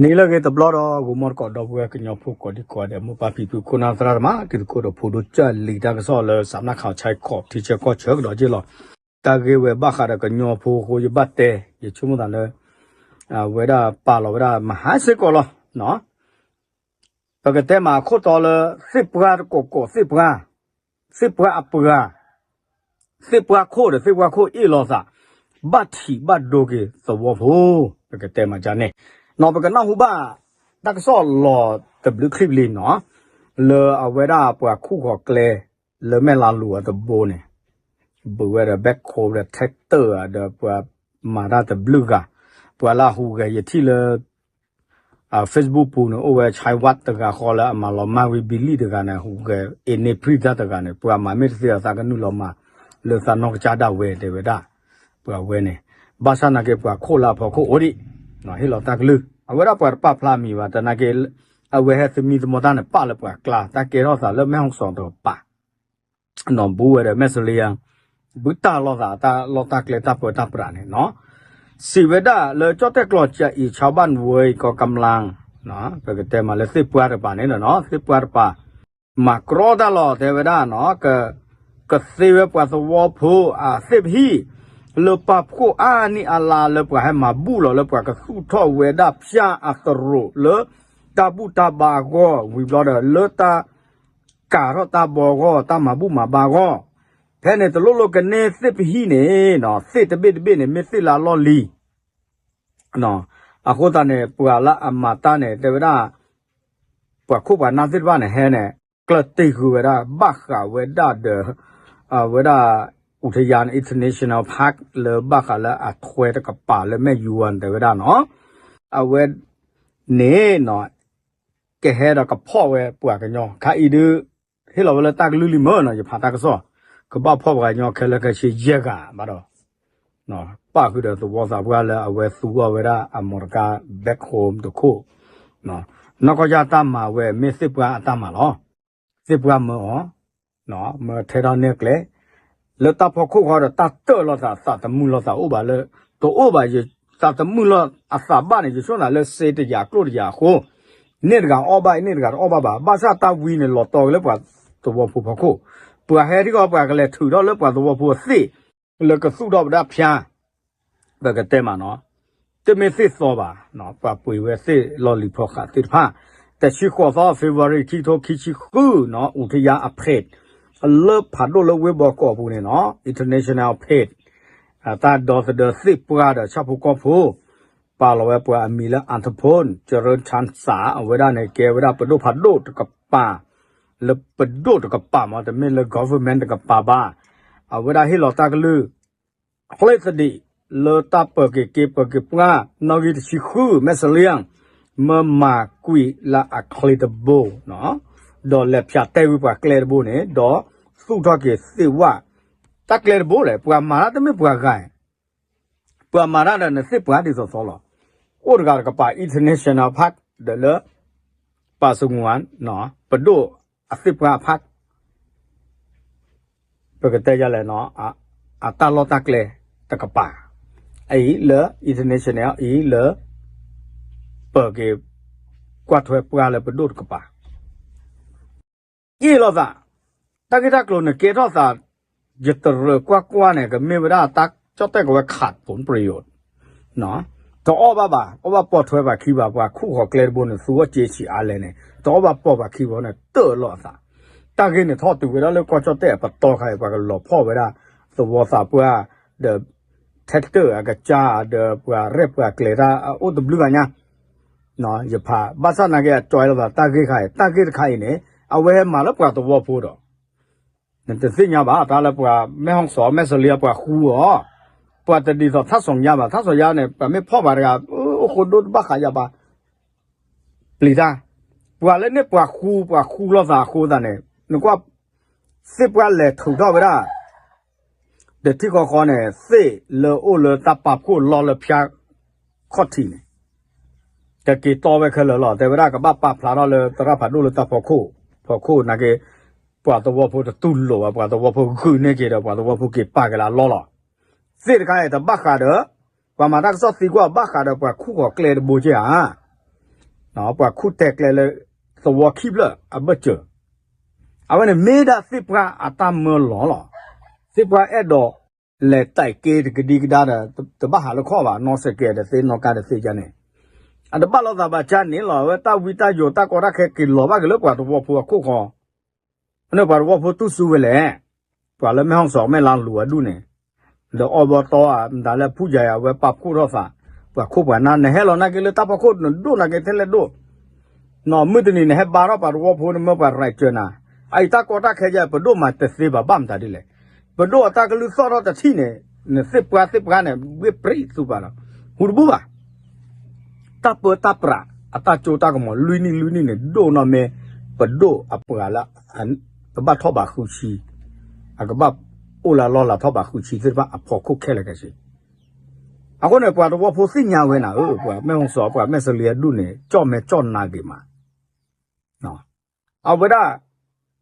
နံၤလၢအဂ့ၤတဘျီဒီး ဂီၤမီၢ်တကိးဒီပုၢ်ဝဲၢ်ကညီဖိကိးဒံကိးဂၤဒဲး မိၢ်ပၢ်ဖံဖု ခိၣ်နၢ်သရၣ်သမါ တံၤသကိးဒီးဖိဒိၣ်ကၢ်လံၤ တၢ်ကစီၣ်လၢ စးနၢ်ခးဆဲးခီး ထံဆၢကီၢ်ဆၢကဒီးက့ၢ်လီၤ. တၢ်ဂ့ၢ်ဝဲဘၣ်ဃးဒီးကညီဖိအဃိ ယဘၣ်တဲ ယဆိကမိၣ်သးလၢ အဝဲဒၣ်ပာ်လီၤဝဲဒၣ်မဟါစ့ၢ်ကီးလီၤ. ပကတဲမးအခိၣ်တီလၢ သ့ၣ်ပှၢ်တကိးကိးသ့ၣ်ပှၢ်, သ့ၣ်ပှၢ်အပှၤ, သ့ၣ်ပှၢ်ခိၣ်ဒီးသ့ၣ်ပှၢ်ခိၣ်အ့ၣ်လိာ်သး, ဘၣ်ထံးဘၣ်ဒိက့ၤသဝီဖိ, ပကတဲမးဒ်န့ၣ်, နီၢ် ပကနၢ်ဟူဘၣ် တၢ်ကစီၣ်လီၤတဘျုးချံဘျုးနီၢ်, လၢအဝဲဒၣ်ပှၤခူၣ်ဃီၤကျဲ လၢမဲၢ်လးလူၤအတဘိန့ၣ် ဘုးဝဲဒီး backhoe ဒီး tractor ဒီးပှၤမၤတၢ်တဘျုးဂၤ, ပှၤလၢအဟူးဂဲၤယထံၣ်လၢ Facebook ပူၤန့ၣ် အိၣ်ဝဲ Chai Wat တဂၤဃီလၢအမၤလီၤမၢ်ဝံၤ ဘံလံၣ်တဂၤန့ၣ် ဟူးဂဲၤ အ့န့ၣ် ပြံသၢ်တဂၤန့ၣ် ပှၤမၤမ့ၢ်တသ့အသးကနုာ်လီၤမၤ လၢသးနီၢ်ကစၢ်ဒၣ်ဝဲတဲဝဲဒၣ်, ပှၤဝဲန့ၣ်, ဘၣ်ဆၣ်နာ်က့ပှၤခိၣ်လၢအဖီခိၣ်အိၣ်ဒံး, ဟ့ၣ်လီၤတၢ်ကလုၢ်, အဝဲဒၣ်ပှၤတပာ်ဖျါမံၤဘၣ် တနာ်က့, အဝဲဟဲသမံသမိးတၢ်န့ၣ် ပာ်လၢပှၤကျါ တၢ်ကဲထီၣ်သးလၢမဲၢ်ဟီၣ်စီၣ်တကပၤ နီၢ် ဘူးဝဲဒီး မဲၢ်စလ့ယါ, ဘုတၢ်လီၤသးတၢ်လီၢ်တၢ်ကျဲတၢ်ပၢတၢ်ပြးန့ၣ်နီၢ်, စံးဝဲဒၣ်လၢကၠီၣ်တဲၣ်ကျီၤစဲအံၤ ชาวบ้านเว้ยกองกำลัง, ပကတဲမးလၢသ့ၣ်ပှၢ်တကပၤန့ၣ်နီၢ် သ့ၣ်ပှၢ်တကပၤ, မၤကြီတၢ်လီၤတဲဝဲဒၣ်နီၢ်, ကသ့ဝဲပှၤသဝီဖိအသ့ၣ်ပဟံၣ် လၢပာ်ဖှိၣ်အါနံၣ်အလါလၢပှၤဟဲမၤဘူၣ်လီၤလၢပှၤကသူၣ်ထီၣ်ဝဲဒၣ်ဖၠၣ်အသရိာ်လၢ တၢ်ဘူၣ်တၢ်ဘါအဂီၢ် ဝံၤဘျီဒီး လၢတၢ် ကၤထီၣ်တၢ်ဘီအဂီၢ် တၢ်မၤဘူၣ်မၤဘါအဂီၢ်, ဖဲန့ၣ်တလိၣ်လိၣ်ကန့ၢ်သ့ၣ်ပဟံၣ်န့ၣ်နီၢ် သ့ၣ်တဘ့ၣ်တဘ့ၣ်န့ၣ် မ့ၢ်သ့ၣ်လၢအလီၢ်လံၤ, အဃိသတးန့ၣ် ပှၤလၢအမၤတၢ်န့ၣ် တဲဝဲဒၣ် ပှၤခိၣ်ပှၤနၢ်သ့ၣ်တဖၣ်န့ၣ် ဟဲန့ၣ် ကျၢၢ်တ့ၢ်ဃုာ်ဝဲဒၣ် ဘၣ်ဃးဝဲဒၣ်ဒီး အဝဲဒၣ် อุทยาน International Park လၢဘၣ်ဃးလၢအထွဲတကပၤလၢမဲၢ်ယူၤဝါန့ၣ် တဲဝဲဒၣ်နီၢ်, အဝဲန့ၣ်နီၢ် ကဟဲဒီးကဖီၣ်ဝဲပှၤကညီ ခါအံၤဒုး ဟ့ၣ်လီၤဝဲလၢတၢ်ကလုၢ်လံမ့ၢ်နီၢ် ယဖးတၢ်ကစီၣ်, ကဘၣ်ဖီၣ်ပှၤကညီခဲလၢာ်ခဲဆ့ယဲၢ်ဂၤဘၣ်ဒီး ပၣ်ဃုာ်ဒီးသဝီသးပှၢ်လၢအဝဲသူအီၤဝဲဒၣ်အမိၢ်တကါ backhoe တခိၣ်, နီၢ်ကီၢ်ယၢ်တၢ်မၤဝဲမ့ၢ်သ့ၣ်ပှၢ်အတၢ်မၤလီၤ, သ့ၣ်ပှၢ်မၢအီၤ မၢထဲထီၣ်နဲၣ်ကျဲ, လၢတၢ်ဖီခိၣ်ဃီဒီးတၢ်တၢၢ်လီၤသး သးတမုာ်လီၤသးအိၣ်ဘၣ်လၢ တအိၣ်ဘၣ် သးတမုာ်လီၤအသးဘၣ်န့ၣ် ယဆိကမိၣ်လၢစ့တယာ်ကျိၣ်တယာ်အဃိ, န့ၢ်တဂၤအီၣ်ဘၣ် န့ၢ်တဂၤတအီၣ်ဘၣ်ဘၣ်, ဘၣ်ဆၣ်တၢ်ဝံန့ၣ်လီၤတီၤက့ၤလၢပှၤသဝီဖိဖီခိၣ်, ပှၤဟဲထံၣ်ဃီပှၤကလဲၤထုးထီၣ်လၢပှၤသဝီဖိအသ့ၣ် လၢကသူၣ်ထီၣ်ဝဲဒၣ်ဖၠၣ် ပကတဲမးနီၢ်, တမ့ၢ်သ့ၣ်သီဘၣ်, ပှၤပှ့ၤဝဲသ့ၣ်လီၢ်လံၤဖီဃးသ့ၣ်တဖၣ်, တဆံဃိးသီ February ခံကထိခံဆံဃုနီၢ် อุทยานอเพชร လၢဖးဒိၣ်လၢဝ့ၢ်ဘီကီးပူၤန့ၣ်နီၢ် International Park တၢ်ဒီသဒၢသ့ၣ်ပှၢ်ဒီးဆၣ်ဖိကီၢ်ဖိ ပာ်လီၤဝဲပှၤအမံၤလၢ อัธพล เจริญชันสา အဝဲဒၣ်န့ၣ် ကဲဝဲဒၣ်ပဒိၣ်ဖးဒိၣ်တကပၤ လၢပဒိၣ်တကပၤမး တမ့ၢ်လၢ government တကပၤဘၣ်, အဝဲဒၣ်ဟ့ၣ်လီၤတၢ်ကလုၢ် ချ့သဒံး လၢတၢ်ပၢၤက့ၤက့ၤပၢၤက့ၤပှၢ် နီၣ်ဂံၢ်တဆံဃု မဲၢ်စလ့ယါ မၢမၤကွံာ်လၢအချ့တဘိ, ဒီးလဲၤဖၠးတဲာ်ဝံၤပှၤကျဲတဘိန့ၣ် ဒီးသူၣ်ထီၣ်က့ၤသ့ၣ်ဝၣ်, တၢ်ကျဲတဘိလဲၣ် ပှၤမၤတၢ်တမ့ၢ်ပှၤဂၤ ပှၤမၤတၢ်ဒီးနသ့ၣ်ပှၢ်ဒ်သိးသိးလီၤ, အိၣ်တဂၤတကပၤ International Park ဒီးလၢ ပၤစငူၤ ပဒိၣ်အသ့ၣ်ပှၢ်အ park ပကတဲယလဲၣ်နီၢ်, အတၢ်လီၢ်တၢ်ကျဲတကပၤ, အအံၤလၢ international အံၤလၢ ပၢၤက့ၤ ကွၢ်ထွဲပှၢ်လၢပဒိၣ်တကပၤ, အ့ၣ်လိာ်သး, တၢ်ဂ့ၢ်တၢ်ကျိၤန့ၣ်ကဲထီၣ်သး, ယတရၢၣ်ကွၢ်ကွၢ်န့ၣ် ကမ့ၢ်ဝဲဒၣ်တၢ်ကၠီၣ်တဲၣ်ကဝဲခးတဖိနပရယိာ် တအီၣ်ဘၣ်ဘၣ်, အီၣ်ဘၣ်ပိာ်ထွဲပှၤခံဘၣ်, ပှၤခူၣ်ဃီၤကျဲတဘိန့ၣ် သူအီၣ်ကၠ့ဆံးအါလဲၣ်န့ၣ် တအီၣ်ဘၣ်ပိာ်ပှၤခံဘၣ်န့ၣ် တၢၢ်လီၤအသး, တၢ်ဂ့ၢ်န့ၣ်ထီၣ်တုၤဝဲဒၣ်လၢကီၢ်ကၠီၣ်တဲၣ်အပတီၢ်ခါအံၤ ပှၤကလီၤဖီၣ်ဝဲဒၣ် သဝီသးပှၢ် ဒီး tractor အကစၢ် ဒီးပှၤရဲၣ်ပှၤကျဲၤတၢ်အအိၣ်တဘျုးဂၤညါ ယဖး ဘၣ်ဆၣ်နာ်က့အကၠီလီၤသး တၢ်ဂ့ၢ်ခါအံၤ တၢ်ဂ့ၢ်တခါအံၤန့ၣ် အဝဲဟဲမၤလၢပှၤသဝီဖိဒီး နတသ့ၣ်ညါဘၣ် တၢ်လၢပှၤမဲၢ်ဟီၣ်စီၤ မဲၢ်စလ့ယါ ပှၤဃူအီၤ, ပှၤတဒ်သိးထါစီၤညါဘၣ်, ထါစီၤညါန့ၣ် ပှၤမ့ၢ်ဖီၣ်ဘၣ်တဂၤ အိၣ်ဃိဒိတဘၣ်ဃးယၤဘၣ်, ပျံၤတၢ်, ပှၤလၢန့ၣ်ပှၤဃူ ပှၤဃူလိာ်သးအဃိသတးန့ၣ် နကွၢ် သ့ၣ်ပှၢ်လဲၤထုးထီၣ်ဝဲဒၣ် ဒီးထံၣ်ဃီဃီန့ၣ် သ့ၣ်လၢအိၣ်လၢတၢ်ပာ်ဖှိၣ်လီၢ်လၢဖၠါခီၣ်ထံးန့ၣ် ကက့ၤတီဝဲခဲလၢာ်လီၤ. တဲဝဲဒၣ်ကဘၣ်ပာ်ဖျါထီၣ်လၢသရၣ်ဖးဒိၣ်လၢတၢ်ဖီခိၣ်, ဖီခိၣ်နာ်က့ ပှၤသဝီဖိတတူၢ်လိာ်ဘၣ်, ပှၤသဝီဖိဂုာ်န့ၢ်က့ၤဒီး ပှၤသဝီဖိက့ၤပာ်က့ၤလၢအလီၢ်လီၤ. သ့ၣ်တခါအံၤတဘၣ်ဃးဒီး ပှၤမၤတၢ်ကစီၣ်သံကွၢ်ဘၣ်ဃးဒီးပှၤခူၣ်ဃီၤကျဲတဘိက့ၢ်ဧါ. ပှၤခူၣ်တဲာ်ကျဲလၢ သဝီခံဖျၢၣ်အဘၢၣ်စၢၤ, အဝဲန့ၣ်မ့ၢ်ဒၣ်သ့ၣ်ပှၢ်အတၢ်မၢလီၤလီၤ. သ့ၣ်ပှၢ်အဲၣ်ဒိး လဲၤတၢ်က့ၤတကဒံကဒါဒီး တဘၣ်ဟးလၢခီၣ်ဘၣ်, နီၣ်စဲးကဲးဒီးသ့ နီၣ်ကါဒီးသ့ဒ်န့ၣ်, အတဘၣ်လိာ်သးဘၣ်ကၠၢန့ၣ်လီၤ. အဝဲတၢ်ဝံတၢ်ယိးတၢ်ကီတၢ်ခဲက့ၤလီၤဘၣ်က့ၤလၢပှၤသဝီဖိအခိၣ်ဃီ န့ၣ်ပှၤသဝီဖိတူၢ်စုဝဲလဲၣ်, ပှၤလၢမဲၢ်ဟီၣ်စီၤမဲၢ်လါလူၤအဒူၣ်န့ၣ်, ဒီးအီဘီတီဧါ မတၤလၢဖူယၤယၤ အဝဲပာ်ဖှိၣ်ထီၣ်သး, ပှၤခိၣ်ပှၤနၢ် နဟဲလီၤနာ်က့လၢတၢ်ဖီခိၣ် နဒိၣ်နာ်က့ထဲလဲၣ်ဒိၣ်, နီၢ်မုၢ်တနံၤနဟဲဘါထီၣ်ပှၤသဝီဖိ နမၢပှၤရဲၣ်စၢၤနၤ, အအံၤတၢ်ကီတၢ်ခဲယါ ပဒိၣ်မးတသ့ဘၣ် ဘၣ်မတၤဒ်လဲၣ်, ပဒိၣ်အတၢ်ကလုၢ်သီၣ်ထီၣ်တထံၣ်န့ၣ်, နသ့ၣ်ပှၢ်သ့ၣ်ပှၢ်န့ၣ် ဘ့ၣ်ပြံးသူပှၤလီၤ, ဟူတဘူၣ်ဘၣ် တၢ်ပၢတၢ်ပြး အတၢ်ကၠိတၢ်ကမီၤ လွံၢ်နံၣ်လွံၢ်နံၣ်န့ၣ် ဒိၣ်နီၢ်မ့ၢ် ပဒိၣ်အပှၤလၢ ကဘၣ်ထီၣ်ဘးဃုဆံ, အကဘၣ်အိၣ်လၢလီၢ်လၤထီၣ်ဘးဃုဆံသ့ၣ်တဖၣ်အဖီခိၣ်ခဲလၢာ်ခဲဆ့, အဃိန့ၣ် ပှၤသဝီဖိသ့ၣ်ညါဝဲနၤဧၢ, ပှၤမဲၢ်ဟီၣ်စီၤ ပှၤမဲၢ်စလံအဒူၣ်န့ၣ် ကၠီၣ်မဲာ်ကၠီၣ်နါဂ့ၤမး အဝဲဒၣ်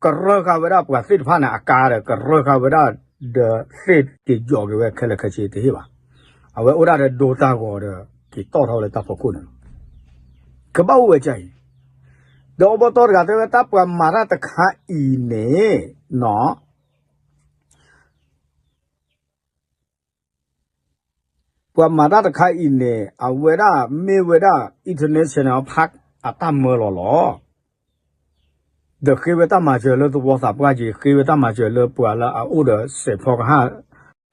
ကရၢဃာ်ဝဲဒၣ်ပှၤသ့ၣ်တဖၣ်န့ၣ် အကါဒီး ကရၢဃာ်ဝဲဒၣ် ဒီးသ့ၣ်က့ၤယီၤက့ၤဝဲခဲလၢာ်ခဲဆ့တဟ့ၣ်ဘၣ်, အဝဲအိၣ်ဒၣ်ဒီးဒိတၢ်ဂီၤဒီး က့ၤတီၣ်ထီၣ်ဝဲလၢတၢ်ဖီခိၣ်န့ၣ်လီၤ, ကဘၣ်အိၣ်ဝဲကအံၤ, ဒီးအီဘီတီတဂၤတဲဝဲ တၢ်ပှၤမၤတၢ်တခါအံၤန့ၣ် နီၢ် ပှၤမၤတၢ်တခါအံၤန့ၣ် အဝဲဒၣ်မ့ၢ်ဝဲဒၣ် International Park အတၢ်မၢလီၤလီၤ, ဒီးဃ့ဝဲတၢ်မၤစၢၤလၢသဝီသးပှၢ်က့ၤ ဃ့ဝဲတၢ်မၤစၢၤလၢပှၤလၢအအိၣ်ဒီးစဲးဖီကဟၣ်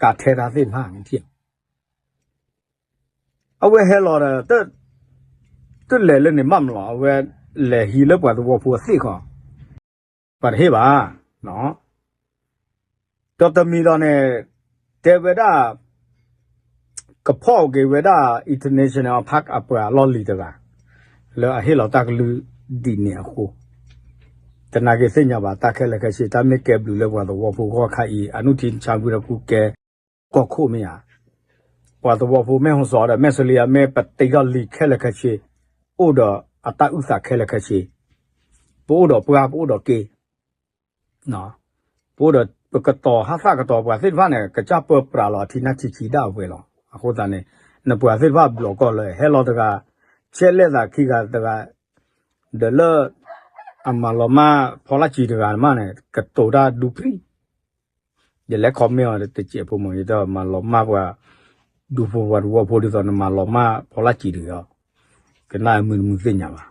ကးထဲတၢ်သ့ၣ်တဖၣ်န့ၣ်, အဝဲဟဲလီၤဒီး တလဲၤလၢန့ၣ်ဘၣ်မးလီၤ, အဝဲလဲၤဟံးလၢပှၤသဝီဖိအသ့ၣ်ဃီ ပှၤတဟ့ၣ်ဘၣ်, ဒီးတမံၤဒီးန့ၣ် တဲဝဲဒၣ် ကဖီၣ်က့ၤဝဲဒၣ် International Park အပှၤလီၢ်လံၤတဂၤ လၢအဟ့ၣ်လီၤတၢ်ကလုၢ်ဒ်န့ၣ်အဃိ, တနာ်က့ၤသ့ၣ်ညါဘၣ်တၢ်ခဲလၢာ်ခဲဆ့ တၢ်မ့ၢ်ကဲဘျုးလၢပှၤသဝီဖိဂီၢ်ခါအံၤ အနုထံဆါကွံဒီးကူကဲ ကီၢ်ခိၣ်မ့ၢ်ဧါ, ပှၤသဝီဖိမဲၢ်ဟီၣ်စီၤဒီးမဲၢ်စလံယါ မ့ၢ်ပတ့ထီၣ်လံၤခဲလၢာ်ခဲဆ့, အိၣ်ဒီးအတၢ်အုၣ်သးခဲလၢာ်ခဲဆ့, ပအိၣ်ဒီးပှၢ် ပအိၣ်ဒီးက့, ပအိၣ်ဒီးပကတီၤဟးသၣ်ကတီၤပှၤသ့ၣ်တဖၣ်န့ၣ် ကစၢ်ပၢပြးလီၤအထံနၢ်ဆံးဆံးဒၣ်အဝဲလီၤ. အဃိသတးန့ၣ် နပှၤသ့ၣ်တဖၣ်ဘျီၣ်ကီၢ်လၢဟဲလီၤတဂၤ, ဆဲးလဲၣ်သးခံဂၤတဂၤ, ဒီးလၢ အမၤလီၤမၢ်ဖီလာ်စံၤတဂၤမးန့ၣ် ကတိၤတၢ်ဒူပြံ ယလဲၤ comment အီၤတစဲးဖိမ့ၢ် ယတမၤလီၤမၢ်ပှၤ ဒူဖိပှၤသဝီဖိဒ်သိး နမၤလီၤမၢ်ဖီလာ်စံၤတဂၤအီၤ, ကနၣ်မုာ်တမုာ်သ့ၣ်ညါဘၣ်.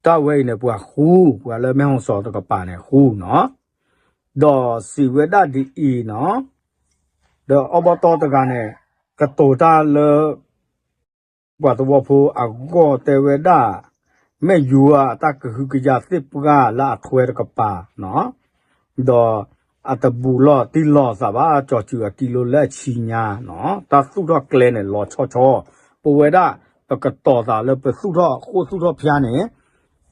တၢ်ဝဲအံၤန့ၣ် ပှၤဃူ, ပှၤလၢမဲၢ်ဟီၣ်စီၤတကပၤန့ၣ်ဃူနီၤ, ဒီးစံးဝဲဒၣ်ဒ်အံၤနီၤ, ဒီးအီဘီတီတဂၤန့ၣ် ကတိၤတၢ်လၢ ပှၤသဝီဖိအဂီၢ်တဲဝဲဒၣ်, မ့ၢ်ယိၤအတၢ်ကဟုကယာ်သ့ၣ်ပှၢ်လၢအထွဲတကပၤနီၤ, ဒီးအတဘူးလီၤတံၢ်လီၤသးဘၣ် ကၠီၤစူၤအကံလိလၢအဆံညါနီၤ, တၢ်သူၣ်ထီၣ်ကျဲန့ၣ် လီၤဆီဆီ, ပဝဲဒၣ် ပကတီၤသးလၢပသူၣ်ထီၣ်ဃိၣ်သူၣ်ထီၣ်ဖျါန့ၣ်,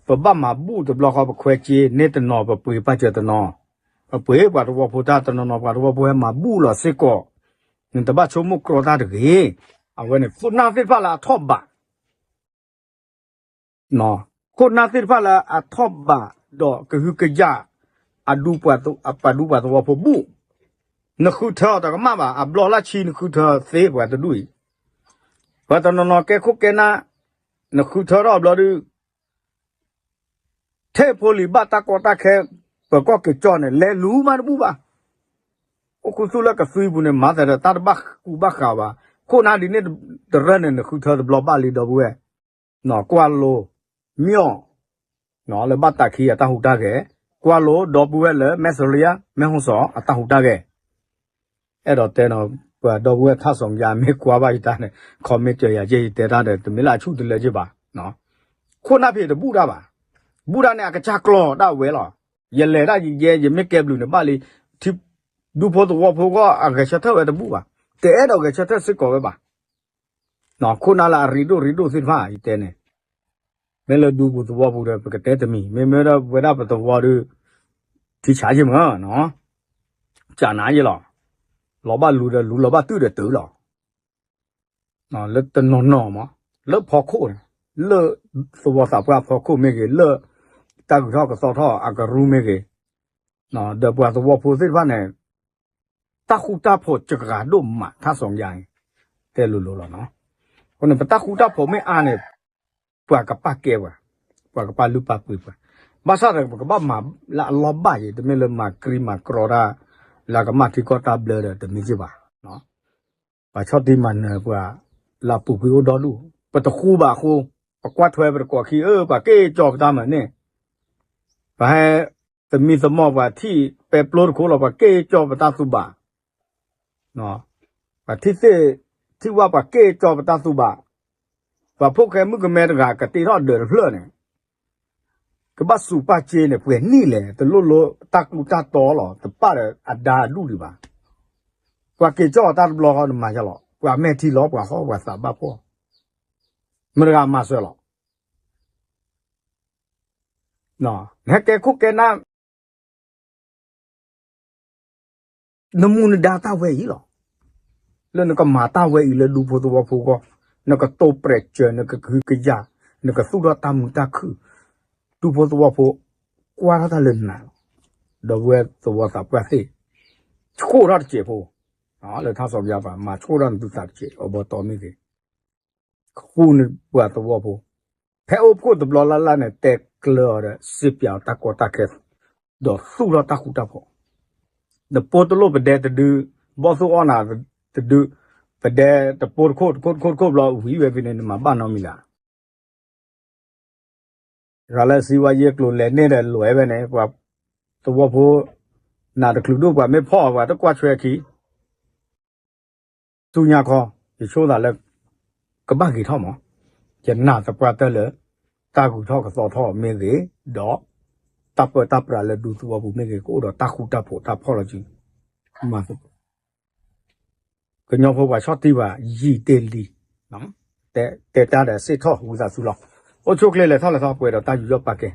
ပဘၣ်မၤဘူၣ်တဘျီဃီ ပခွဲးက့ၤန့ၢ်တနီၤ ပပှ့ၤပာ်စၢၤတနီၤ, ပပှ့ၤပှၤသဝီဖိတၢ်တနီၤနီၤ ပှၤသဝီဖိဟဲမၤဘူၣ်လီၤစ့ၢ်ကီး, နတဘၣ်ဆိကမိၣ်ကြီတၢ်တဂ့ၤ. အဝဲန့ၣ် ခိၣ်နၢ်သ့ၣ်တဖၣ်လၢအထီၣ်ဘး ခိၣ်နၢ်သ့ၣ်တဖၣ်လၢအထီၣ်ဘး ဒီးကဟုကယာ် အဒူပှၤသဝီဖိဘူၣ်, နဃုထၢအီၤတကမၣ်ဘၣ်, အဘျီလၢဆံနဃုထၢသ့ပှၤတဒူၣ်အံၤ, ပှၤတနီၤနီၤကဲခိၣ်ကဲနၢ်, နဃုထၢထီၣ်အဘျီဒုး ထဲဖိလံၤဘၣ်တၢ်ကီတၢ်ခဲ, ပၢၤကီၢ်က့ၤကၠီၣ်န့ၣ် လဲၤလူၤမးတဘူၣ်ဘၣ်. အိၣ်ခူသူၣ်လၢကသွံပူၤန့ၣ် မၤသးဒီးတၢ်တဘၣ်ဃူဘၣ်ဃးဘၣ်. ခိၣ်နၢ်ဒ်န့ၣ်တရၢန့ၣ် နဃုထၢတဘျီဘၣ်လံဒီပုၢ်ဝဲၢ်, ကွၢ်လိ, မၠီၣ်, လၢဘၣ်တၢ်ခံအတၢ်ဟူးတၢ်ဂဲၤ, ကွၢ်လိဒီပုၢ်ဝဲၢ်လၢ မဲၣ်စရံယါ မဲၣ်ဟီၣ်စီၤအတၢ်ဟူးတၢ်ဂဲၤ အဲၣ်ဒိးတဲနီၤ, ပှၤဒီပုၢ်ဝဲၢ်ထါစီၤယါ မ့ၢ်ကွၢ်ဘၣ်ယတၢ်န့ၣ် comment စၢၤယၤက့ ယတဲတၢ်ဒီး တမ့ၢ်လၢအဆူၣ်တလၢက့ဘၣ်. ခိၣ်နၢ်ဖဲတဘူၣ်တၢ်ဘၣ်, ဘူၣ်တၢ်န့ၣ် အကစၢ်ကျီၤဒၣ်ဝဲလီၤ. ယလဲၤဒၣ်ယယဲ ယမ့ၢ်ကဲဘျုးန့ၣ်ဘၣ်လံ, ဒူဖိသဝီဖိဂီၢ်အဂဲၤဆၢထၢၣ်ဝဲတဘူၣ်ဘၣ်, တအဲၣ်ဒိးဂဲၤဆၢထၢၣ်စ့ၢ်ကီးဝဲဘၣ်. ခိၣ်နၢ်လၢအရ့ဒိၣ်ရ့ဒိၣ်သ့ၣ်တဖၣ် ယတဲန့ၣ်, မ့ၢ်လၢဒူပူၤသဝီပူၤဒီး ပကတဲတမံၤ, မ့မ့ၢ်ဒၣ်ဝဲဒၣ်ပသဝီဒီး ထံဆးယ့ၢ်မၢ်, ကနၤယ့ၢ်လီၤ. လီၤဘၣ်လူၤဒီးလူၤ လီၤဘၣ်တုၤဒီးတုၤလီၤ. လၢတနီၤနီၤမး, လၢဖီခိၣ်န့ၣ်, လၢသဝီသးပှၢ်ဖီခိၣ်မ့ၢ်ဂ့ၤ, လၢတၢ်ဂုၤထီၣ်ကသီထီၣ်အကရူၢ်မ့ၢ်ဂ့ၤ, ဒီးပှၤသဝီဖိသ့ၣ်တဖၣ်န့ၣ် တၢ်ဃူတၢ်ဖိးစှၤဒိၣ်မး ထါစီၤယါန့ၣ်, တဲလိၤလိၤလီၤနီၤ. အဃိန့ၣ် ပတၢ်ဃူတၢ်ဖိးမ့ၢ်အါန့ၣ် ပှၤကပာ်ကဲပှၤ, ပှၤကပာ်လုၢ်ပာ်ပှ့ၤပှၤ, ဘၣ်ဆၣ်ဒီးပကဘၣ်မၤလၢအလီၢ်ဘၣ်က့ၤ တမ့ၢ်လၢမၤကရံမၤကြီတၢ် လၢအကမၣ်ထံကီၢ်တၢ်ဘျၢဒီးတမ့ၢ်က့ၤဘၣ်. ပှၤဆီၣ်တံၢ်မၤနၢၤပှၤ လၢအပူၤကွံာ်အိၣ်ဒီဒူၣ်, ပတဃူဘၣ်အဃိ, ပကွၢ်ထွဲပတကိးခံ အၢ ပှၤက့ၤကၠီပတၢ်မၤန့ၣ်, ပှၤဟဲသမံသမိးပှၤထံၣ်ပဲပျိတခိၣ်လီၤ ပှၤက့ၤကၠီပတၢ်သူဘၣ်, ပှၤထံၣ်သ့ၣ်ထံၣ်ဝၣ်ပှၤက့ၤကၠီပတၢ်သူဘၣ်, ပှၤဖိၣ်ဃဲမုၣ်ကမဲတဂၤကတ့ထီၣ်ဒၢးတဖျၢၣ်န့ၣ် ကဘၣ်စူးပာ်စ့န့ၣ် ပှဲၤနံၣ်လဲၣ် တလိၣ်လၢတၢ်ကျူတၢ်တီလီၤ တပာ်ဒီးအဒါအဒူၣ်ဒံးဘၣ်. ပှၤက့ၤကၠီအတၢ်တဘျီဃီနမၤယါလီၤ ပှၤမဲာ်ထံလီၤ ပှၤဟီၣ်ပှၤသးဘၣ်ဖှီၣ်, မတၤတဂၤမၤစၢၤလီၤ. နဟဲကဲခိၣ်ကဲနၢ် နမူနဒါတၢ်ဝဲအံၤလီၤ. လၢနကမၤတၢ်ဝဲအံၤလၢဒူဖိသဝီဖိအဂီၢ်, နကတိၢ်ပြဲးစၢၤ နကဟုကယာ် နကသူၣ်ထီၣ်တၢ်မုာ်တၢ်ခုၣ်, ဒူဖိသဝီဖိ ကွၢ်ထီၣ်တၢ်လၢနၤလီၤ. ဒီပုၢ်ဝဲၢ်သဝီသးပှၢ်သ့ၣ်, ဆှိၣ်ထီၣ်တစဲးဖိ, လၢထါစီၤပယါပၤ မၤဆှိၣ်ထီၣ်နသုသးတစဲး အဘီတီမ့ၢ်ဂ့ၤ ဃုနပှၤသဝီဖိ, ဖဲအိၣ်ဖှိၣ်တဘျီလၢ်လၢ်န့ၣ် တဲကျၢၤအီၤဒီး စ့ပၠးအီၤတၢ်ကီတၢ်ခဲ, ဒီးသူၣ်ထီၣ်တၢ်ဃူတၢ်ဖိး, နပိာ်တလိၣ်ပဒဲတဒု, ဘီၣ်သိၣ်အီၣ်နၤတဒု, ပဒဲတပိာ်တခိၣ်တခိၣ်တခိၣ်တခိၣ်ဘျီ ဝံၤဝဲဖဲန့ၣ် နမၤဘၣ်နီတမံၤလၢ် တဂၤလၢစံးဝဲယဲၢ်ကျိၤလဲၤန့ၢ်ဒီးလဲၤဝဲန့ၣ် ပှၤသဝီဖိ နးတချုးဒိၣ်ပှၤမ့ၢ်ဖီၣ်အီၤ ပှၤတကွၢ်ဆွဲခံ ဆူညါခီ ယဆိသးလၢ ကဘၣ်ဂ့ၤထီၣ်မး, ယနာ်သပှၢ်တၢၢ်လၢ တၢ်ဂုၤထီၣ်ကသီထီၣ်မ့ၢ်ဂ့ၤ, ဒီး တၢ်ပၢတၢ်ပြးလၢဒူသဝီပူၤမ့ၢ်ဂ့ၤ ကအိၣ်ဒီးတၢ်ဃူတၢ်ဖိးတၢ်ဖီၣ်လီၤစု မၤသကိး ကညီဖိပှၤဆီၣ်တံၢ်ဘၣ် ယံာ်တ့ၢ်လံ, တဲ တဲတၢ်ဒီးစ့ၣ်ထီၣ်ဝံသးစူၤလီၤ. အိၣ်ဆူၣ်အိၣ်ချ့လဲၤထီၣ်လဲၤထီၣ်ပှဲၤဒီးတၢ်ယူးယီၣ်ပာ်ကဲ